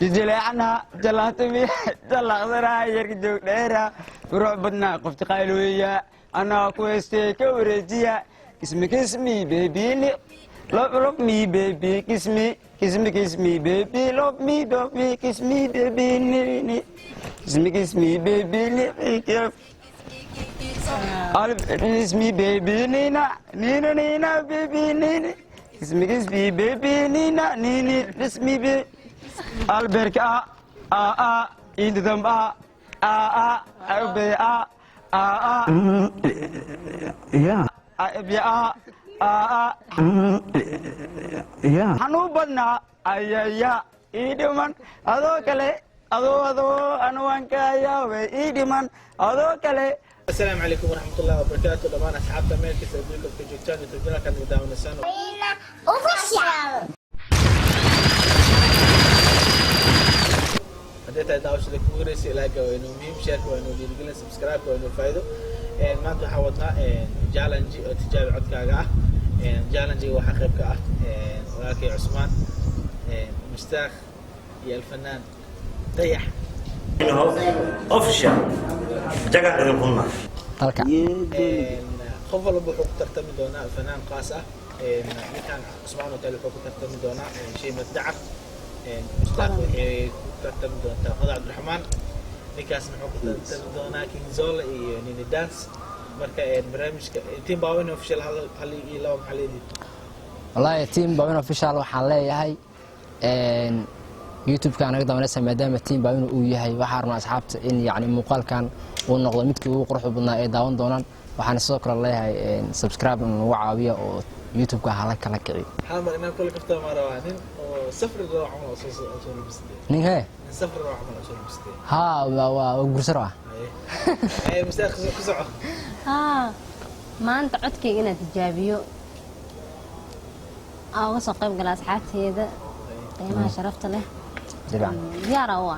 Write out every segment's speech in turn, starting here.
Jijeleecana jalaatami jalaqsanaa yarka joog dheera qurux badnaa qofti qaylooya anaa ku haystee ka wareejiya. Kiss me, kiss me, baby, love, love me, baby, kiss me, kiss me, kiss me, baby, love me, love me, kiss me, baby, ni ni, kiss me, kiss me, baby, ni. Kiss me, baby, nina nina nina, baby, nini, kiss me, kiss me, baby, nina nini, kiss me, baby. Alberka a a a indadam a a a a b a a a Yeah. A b a a a. Yeah. Xanuun badnaa ayaya ii dhiman adoo kale adoo adoo anuwanka yaabay ii dhiman adoo kale. Asalaamu calaykum waraxmatullahi wabarakaatu dhammaan asxaabta meel kasta adduunka ka joogtaan, YouTube channelkan naga daawanaysaan Official. Haddii tahay daawashada kugu horeysay, like waa inuu muhiim, shareka waa inuu dhiirigelin, subscribe waa inuu faa'iido. Maanta waxaa wadnaa challenge oo tijaabi codkaaga ah. Challenge waxaa qayb ka ah walaalkay Cusmaan Mustaaq iyo alfanaan Dayax. Official jagaan idin kulma. Dalka. Qof walba wuxuu ku tartami doonaa fanaan qaas ah. Ninkan Cusmaan oo kale wuxuu ku tartami doonaa Shay Maddacar. Mustaaq waxay ku tartami doontaa Hoda Cabdiraxmaan. Ninkaasna wuxuu ku tartami doonaa King Zola iyo Nini Dance. Marka barnaamijka Team Baawin Official, hal hal iyo laba, maxaa leedihin? Wallaahi, Team Baawin Official waxaan leeyahay YouTube-ka naga daawanaysa, maadaama Team Baawin uu yahay, waxaa rabnaa asxaabta in yacni muuqaalkan uu noqdo midkii ugu quruxda badnaa ee daawan doonaan. Waxaana sidoo kale leeyahay subscribe in lagu caawiya oo YouTube-ka hala kala kiciyo. Hal mar inaan kula kaftaa ma rabaa, nin oo safri rabo camal oo soo labistay. Nin hee? Nin safri rabo camal oo soo labistay. Haa, waa gursaro ah. Haye haye, Mustaaq, ku soco. Haa, maanta codkayga inaad tijaabiyo aa uga soo qayb gala asxaabteeda qiimaha sharafta leh. Dabcan. Diyaara u ah.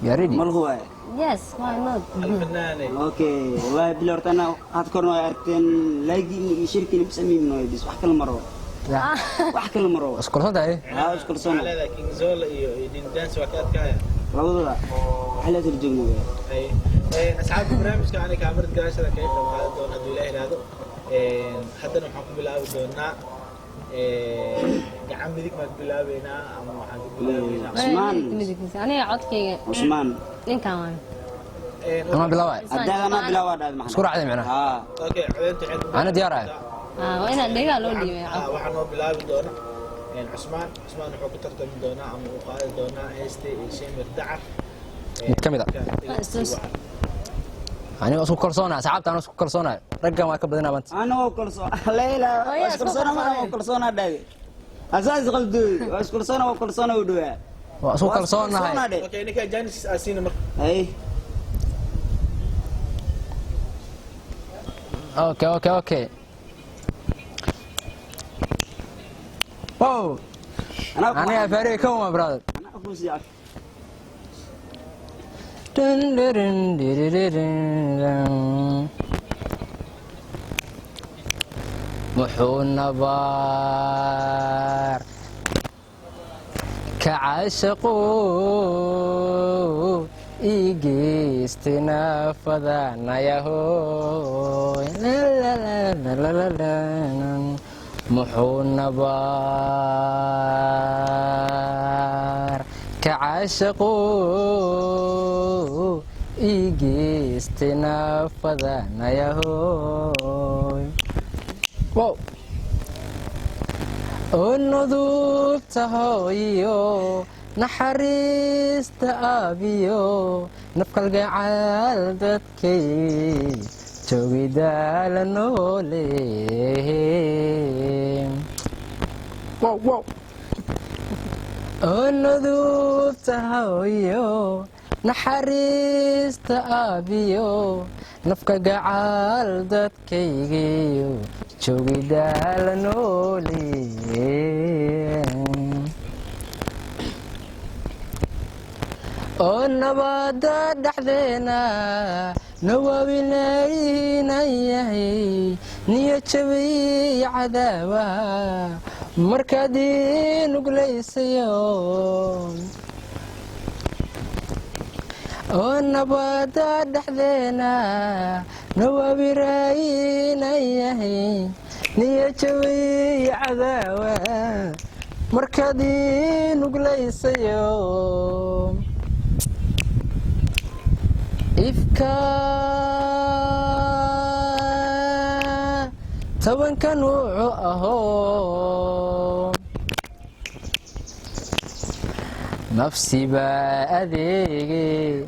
You are ready? Malku waay. Yes, why not? Alfanaane. Okay, wallahi bil horta ana had korna way aragteen, laakiin iyo shirkiina bis amiin nooy bis, wax kale maro, wax kale maro. Isku kalsoon tahay? Haa, isku kalsoon. Maxaa leedahay? King Zola iyo Nini Dance waa ka adkaaya. Labadooda waxaa la soo joogna. Haye, asxaabta, barnaamijka ani kaamirad gadaashada kaga qayb qaadan doona hadduu Ilaah yidhaahdo. Haddana waxaan ku bilaabi doonaa gacan midig baan ku bilaabeynaa ama waxaan ku bilaabeynaa? Cusmaan. Midigkiisa aniga codkayga. Cusmaan. Ninkan waan. Ama bilaabay. Haddaad anaa bilaawaa dhaad maxaa? Isku raacday macnaha. Haa. Okay, codeynta waxay ku Ana diyaar ahay. Waa inaad dhegaha loo dhiibay cod. Waxaa noo bilaabi doona Cusmaan. Cusmaan wuxuu ku tartami doonaa ama uu qaadi doonaa heesta iyo Shemir Dacar. Mid ka mid ah. Istus. Aniga isku kalsoonahay, asxaabta anoo isku kalsoonahay, raggan waa ka badinaa maanta. Anagoo kalsoon leila. Oh, yeah, waa iskalsoona isku ma waa kalsoona dhaade asaas qaldooy, waa iskalsoona, waa kalsoona u dhawaa. Waa isku kalsoonahay. Okay, ninka janis asiina marka. Hay. Okay, wow. Aniga faariga kan waa brother. Anaa ku sii Dun, dun, dun, dun, dun. Muxuu nabaar ka caashaqo ii geystay naafadanayahoy, muxuu nabaar ka caashaqo ii geystay naafadanayahoy, wow, oo nudubta hooyo, naxariista aabiyo, nafkalgacaal dadkay joogidaala noole. Wow, wow. Oo nudubta hooyo, naxariista aabiyo, nafka gacaal dadkaygiyo joogidaala noole, oo nabada dhexdeena nawaawinaynayahay, niyo jabay cadaabaha markaad ii nuglaysayo. Oo nabada dhexdeena nawabiraayinayahay niya jawiy cadaawa markaad ii nuglaysayo ifka tobanka nuucu aho nafsibaa adeege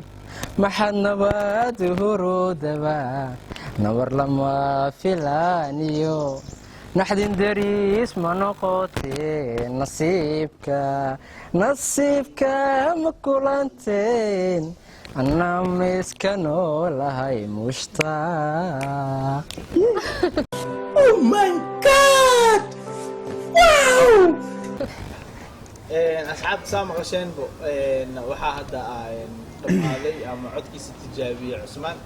maxaad nabad hurudaba nabar lama filaaniyo naxdin dariis ma noqotee nasiibka nasiibka ma kulanteen anaa miska noolahay mushtaaq. Oh my God! Wow! Asxaabta, saa maqasheenbo, waxaa hadda dhammaaday ama codkiisa tijaabiyey Cusmaan.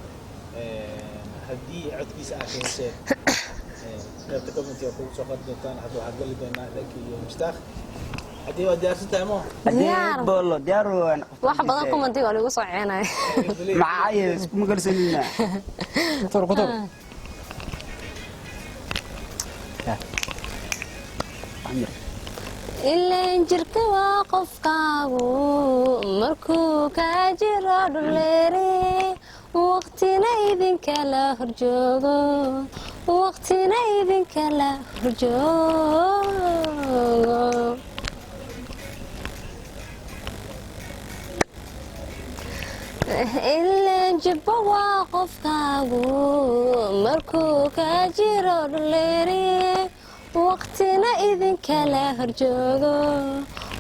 Haddii codkiisa aad ka hesheen, qaybta commentiga kugu soo qori doontaan. Hadda waxaad geli doonaa Laki iyo Mushtaaq. Haddii waa diyaarsan tahay mo? Diyaar. Bolo diyaar waan. Wax badan commentiga waa lagu soo ceenaya. Macaaye iskuma kalsanina. Tur kutur. Ilaan jirka waa qofkaagu markuu kaa jiro dhuleere, waqtina idinkala horjoogo, waqtina idinkala horjoogo. Ilaan jibba waa qofkaagu markuu kaa jiro dhuleere, waqtina idinkala horjoogo,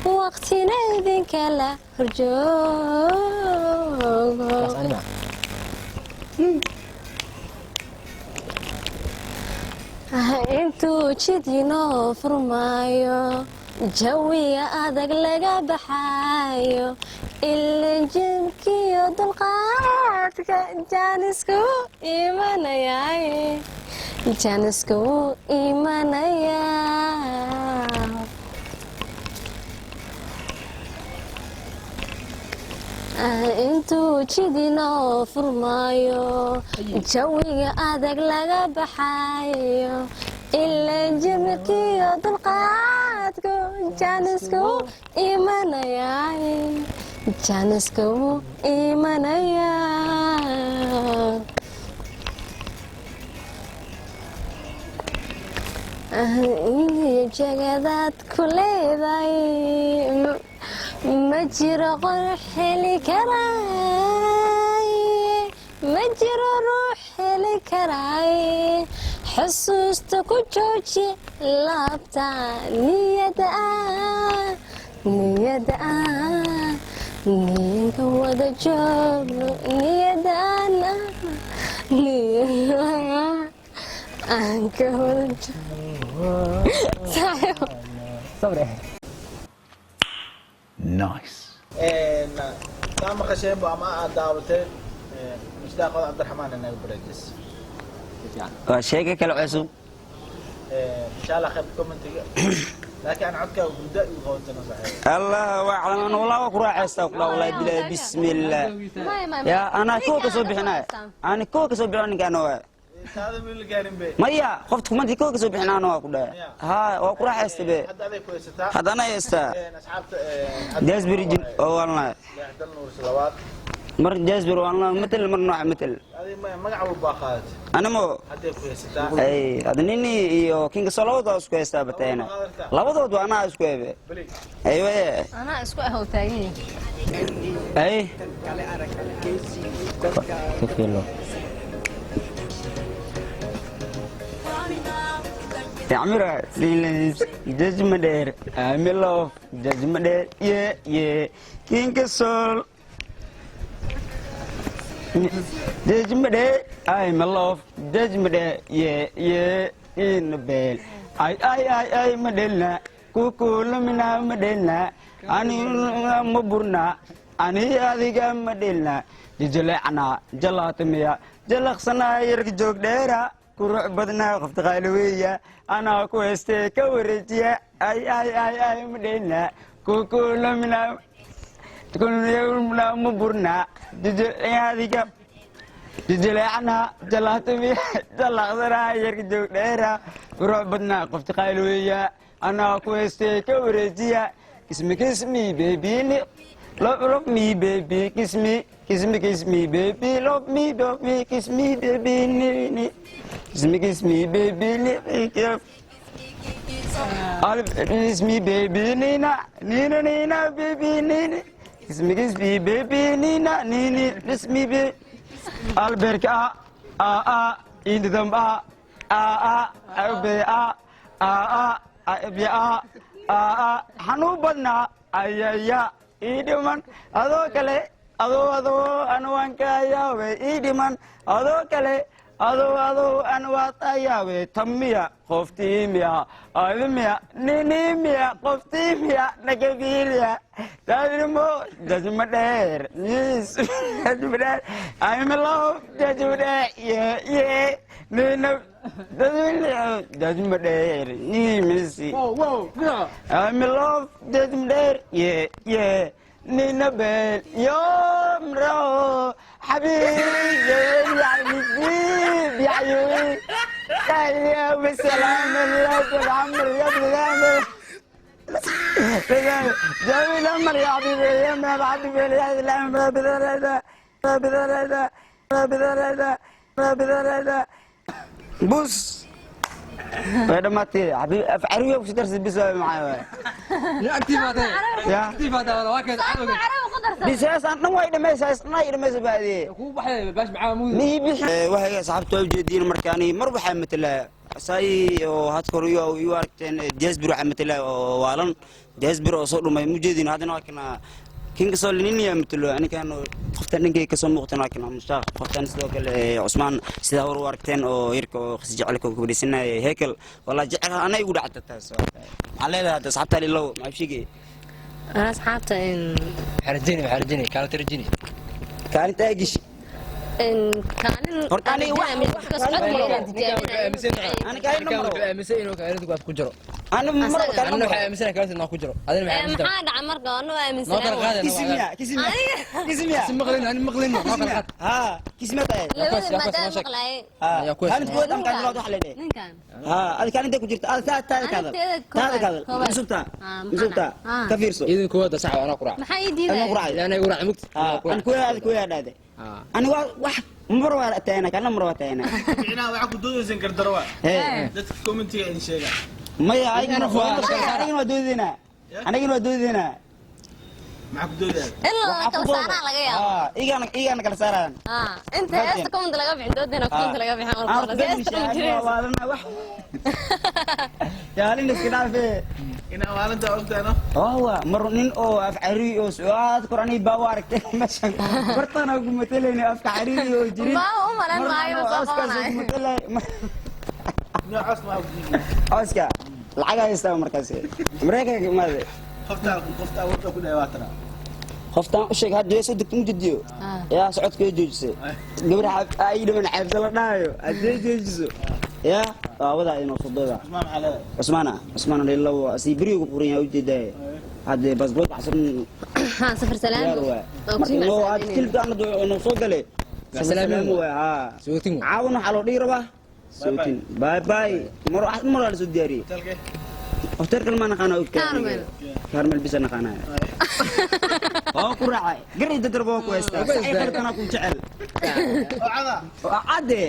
waqtina idinkala horjoogo. Kaas anima. Intuu jid inoo furmaayo, jawiga adag laga baxaayo, ilan jimkiyo dulqaadka jaanisku imanayay, jaanisku imanaya. Intuu jid inoo furmaayo, jawiga adag laga baxaayo, ilan jimkiyo dulqaadku jaanisku imanayay, jaanisku imanaya. Jagadaad ku leedahay ma jiro qof heli karaay, ma jiro ruux heli karaay. Xusuusta ku jooji laabta, niyada ah, niyada ah, niyanka wada joogno, niyadana niyada aan ka wada joogno, saaxiib. Sabre. Nice. Saa maqasheenbo ama aad daawateen, Mushtaaq Cabdiraxmaan inaga bareejis. Waa sheeko kale cusub. Insha Allah qaybta commentiga, laakiin aan codkaaga gudda igu qabatana, saaxiib. Allah waa wallah waa ku raaxaystaa kula, wallahi bilahi, bismillah. Ya anaa kuwa ka soo bixinaya, ani kuwa ka soo bixin ninkaan waa. Taada meel gaarin be. Maya, qofta kumantii kuwa ka soo bixinaana waa ku dhahay, ha waa ku raaxaysta be. Hadda aday ku haysataa. Haddana haystaa. Asxaabta. Jasbir jin oo walna. Leexdan nuurs labaad. Mar Jasbir walna matal, mar nooc matal. Adi magac walba qaadatay. Animo. Hadday ku haysataa. Ay hada nini iyo kinga soo labadood isku haystaa batayna, labadood waa anaa isku hebe. Beli. Aywa. Anaa isku ahow taagan. Ay ka filo Amira, jajma dheer, Amilo, jajma dheer, ye ye, kinka sol. Jajma dheer, I'm a love, jajma dheer, ye ye, in the bell. Ay ay ay ay madelna, kukulumina madelna, ani maburna, ani adiga madelna, jijilecna, jalaatimiya, jalaqsana yarka joog dheera. Qurux badnaa qofta qaaliweya, anaa ku haystee ka wareejiya, ay ay ay ay madhelna kukulamina. Ma burnaa jijadiga jijaleecana jalaatami jalaqsanaa yarka joog dheera qurux badnaa qofti qaylweeya anaa ku haystay ka wareejiya kismi kismi baby love love me baby kiss me kiss me kiss me baby love me love me kiss me baby ni ni kiss me kiss me baby ni kiss me baby nina nina nina baby nini kiss me kiss me baby nina nini kiss me baby Alberka a a indam a a a b a a a b a a a xanuun badnaa ayaya ii dhiman adoo kale adoo adoo anuwankaayaawe ii dhiman adoo kale adoo adoo anuwaatayaawe tamiya qoftiimiya adimiya ninimiya qoftiimiya nagabiiriya taadimo jajma dheer yes jajma dheer I'm in love jajma dheer yeah yeah nina jajma dheer nimisi I'm in love jajma dheer yeah yeah nina bel yom ro حبيبي يا حبيبي يا عيوني يا بالسلامة يا العمر يا ابن العمر جميل الأمر يا حبيبي يا ما حبيبي يا العمر بص دمتي حبيبي عربية وش درس بس معايا يا اكتيفات اكتيفات ولا واكد بس انا وايد ما يس ما بعدي ku baxay baash macaa muud waxay asxaabta u jeediin markaani mar waxay matala say oo had koriyo iyo aragteen diaspora waxay matala oo waalan diaspora oo soo dhumay mu jeedin hadana waa kana kinga soo lininiya matalo anigan qoftan ninkay ka soo muuqtan waa kana Mustaaq qoftan sidoo kale Usmaan sida hor u aragteen oo yarka oo khis jecelka ku fadhiisanay hekel wala jecel ana igu dhacda taas waxa leedahay asxaabta lilow ma sheegay أنا أصحابته إن xarjini xarjini kala tarjini kaalinta gish إن كان Horta aniga أنا كاين ninkan wuxuu aaminsan inuu kaalinta kuwaad ku jiro ana mar anna waxaa aaminsan kaalinta inuu ku jiro adina maxaa aaminsan maxaa dhaca marka anuu noo kala aaminsanaa qaadayna kismiya kismiya kismiya si maqlin ani maqlin noo kala qaad ha kismiya tahay labada yaa maadaama ku sheeg. maqlaayay ha Yaa ku kaalinta kuwaad ama kaalinta labaad wax leedahay ninkan ha adiga kaalinta ku jirta adiga taada ka hadal Aniga taada ka hadal koowaad. misubtaa Ah, maxaa misubtaa ah. ka fiirso idin kuwada sax waa anaa ku raac maxaa ii ana diidaya ku raacay ilaa anaa igu raac mugti ha an ku yaad ku yaadhaade ani waa wax mar waa taayna kana mar waa taayna micnaha waxaa ku doodayseen gardarwa hee dadka commentiga idin sheega maya ayagana waa doodinaa anagana waa doodinaa maxaa ku doodaya in la kala saaraa laga yaabo igana igana kala saaraan Ah, inta heesta comment laga bixin doodina comment laga bixin marka heesta kuma jirayso yaalin iska dhaafe inaa maalinta ogtaano waa mar nin oo af cariiri oo su'aad korani baa u aragtay meeshan bartana ku matalayna afka cariiri oo jirin Baa u malayn maayo inuu soo qabanayo. noocaas maa ku diiday cawska lacag haystaa markaas mareykanka imaade qoftaa qoftaa warka ku dhahay waa tana qoftaan u sheeg hadda soo degto mujadiyo yaa socodka joojisay gabar ay dhiman xeebta la dhahayo haddii joojiso yaa waa wadaa inuu sodooda cusmaan maxaa leedahay cusmaana cusmaan lilow si beriga ku furan yahay ujeedaa hadde baasboort xasan ها سفر سلام diyaar waay marka inuu aad kilibka aan inuu soo galay Salaamin waay haa Sootin waay. caawin waxaa loo dhihi rabaa sootin bye bye mar mar waa la soo diyaariyey hotelke hotelka ma naqaana ogtahay Carmel. Carmel bisa naqaanaa waa ku raacay gari dadar baa ku haystaa saxiix qalbkana ku jecel oo cada waa cadde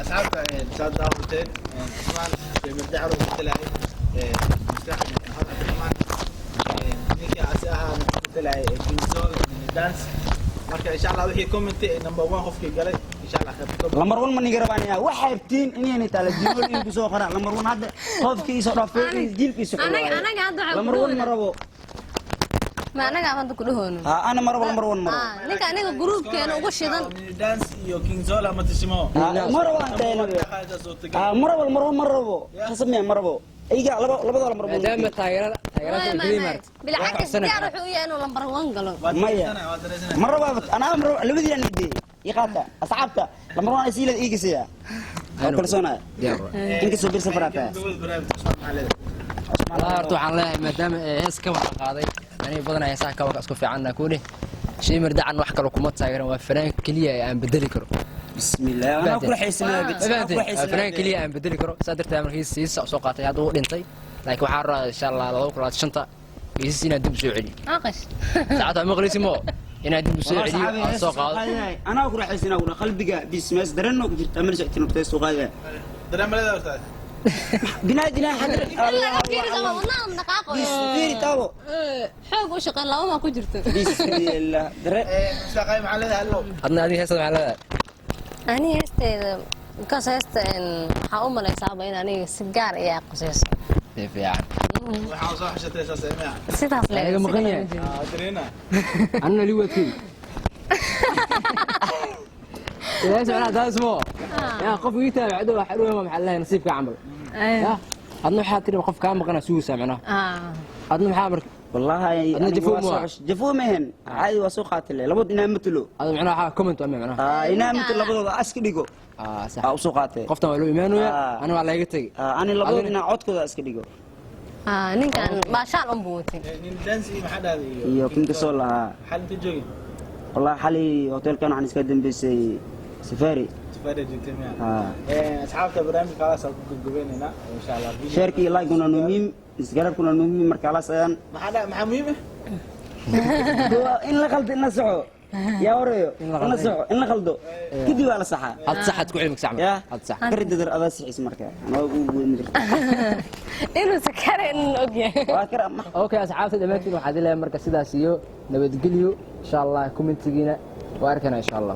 asxaabta saad daawateen cusmaan sheemir dacro matalay mustaax maxamed cabdiraxmaan ninkii asi ahaa matalay kinzol dance marka insha allah wixii comment number one qofkii galay insha allah khayr lambar 1 ma niga rabaanaya waxay rabtiin inay taala jiil in ku soo qora lambar 1 hadda qofkii soo dhaafay jiilkiisa anaga hadda waxaan lambar 1 ma rabo ma anaga hadda ku dhahoono ha ana ma rabo lambar 1 ma rabo ninka aniga gruubkeena ugu shidan dance iyo kinzola matashimo ma rabo aan tahay ha ma rabo lambar 1 ma rabo khasamiya ma rabo iga laba labada lambar 1 maadaama taageerada taageerada gelimaart bilcakis diyaar wuxuu u yahay inuu lambar 1 galo maya ma rabo ana ma rabo labadii aan idee iqaata asxaabta lambar 1 asiilad iigisiya waa kalsoonaya inkastoo bir safarata Wallaahi horta waxaan leeyahay, maadaama hees ka wada qaaday, aniga badanaa heesaha kabanka isku fiicanna ku dheh. Shiimir Dacan wax kale kuma taageeran, waa fanaan keliya ee aan bedeli karo. Bismillah, anaa kula xiisanaa. Waa fanaan keliya aan bedeli karo. Saa darteed markii siisa soo qaatay, hadda uu dhintay, laakiin waxaan rabaa insha Allah 2025 heesas inaan dib u soo celiyo. Aqash. Saacad waa maqlisi mo inaan dib u soo celiyo aan soo qaado. Anaa kula xiisanaa kula qalbiga bismees dareenno ku jirta amar soctin horta soo qaadaya. Dareemalada horta. Binaadina xadr. Laga fiiri sama wadnaha dhaqaaqo. Fiiri taabo. Xoog u shaqeyn laba ma ku jirto. Bismillah, dareen. Mustaaqay, maxaa leedahay hallow? Adna adiga heesada maxaa leedahay? Ani heesteeda because heesta waxaa u malaysaaba in aniga si gaar iya qusayso. Si fiican. Waxaa soo xashatay saas miya? Sidaas le. Laga maqan yahay. Dareena. Anna liwadkii ilaa socnaa taas mo yaa qof ii taabacdo waxa dhow ma maxaa leeyahay nasiibka camal ya. Adna waxaa tiri qof kaa maqana sugaysaa macnaha. Adna maxaa marka? Wallahi Adna jafuu ma waa? Jafuu mehen, caadi waa soo qaatay labad inaa matalo. Adna macnaha waxaa comment waa macnaha. Inaa matalo labadooda aska dhigo. Sax. Aa u soo qaatay. Qoftan waa loo imaanaya. Ana waa laga tagay. Ani labadooda inaa codkooda aska dhigo. Ninkan baashaan un buu watay. Nin dansi maxaa dhahday? Iyo kinka soo lahaa. Xal inta joogin? Wallahi xalay hotelkan waxaan iska dambeysay safari. Safari joogtay miya? Asxaabta, barnaamijka khalaas aan ku gabagabaynaynaa insha Allah. Sheerka iyo like-kuna muhiim, isgarabkuna muhiim, marka alaas ayaan. Maxaa dha maxaa muhiim ah? In la qaldo, in la soco yaa horeeyo, in la soco, in la qaldo kadib waa la saxaa. Had saxad ku cilmiga sax. Ya. Had sax. Karidadar adaa sixiis marka anaa ugu weyn jirta. Inuu sakare inuu ogyahay. Waa kara ma. Okay asxaabta dhammaantiin, waxaad leeyahay marka sidaas iyo nabadgelyo insha Allah. Commentigiina waa arkana insha Allah.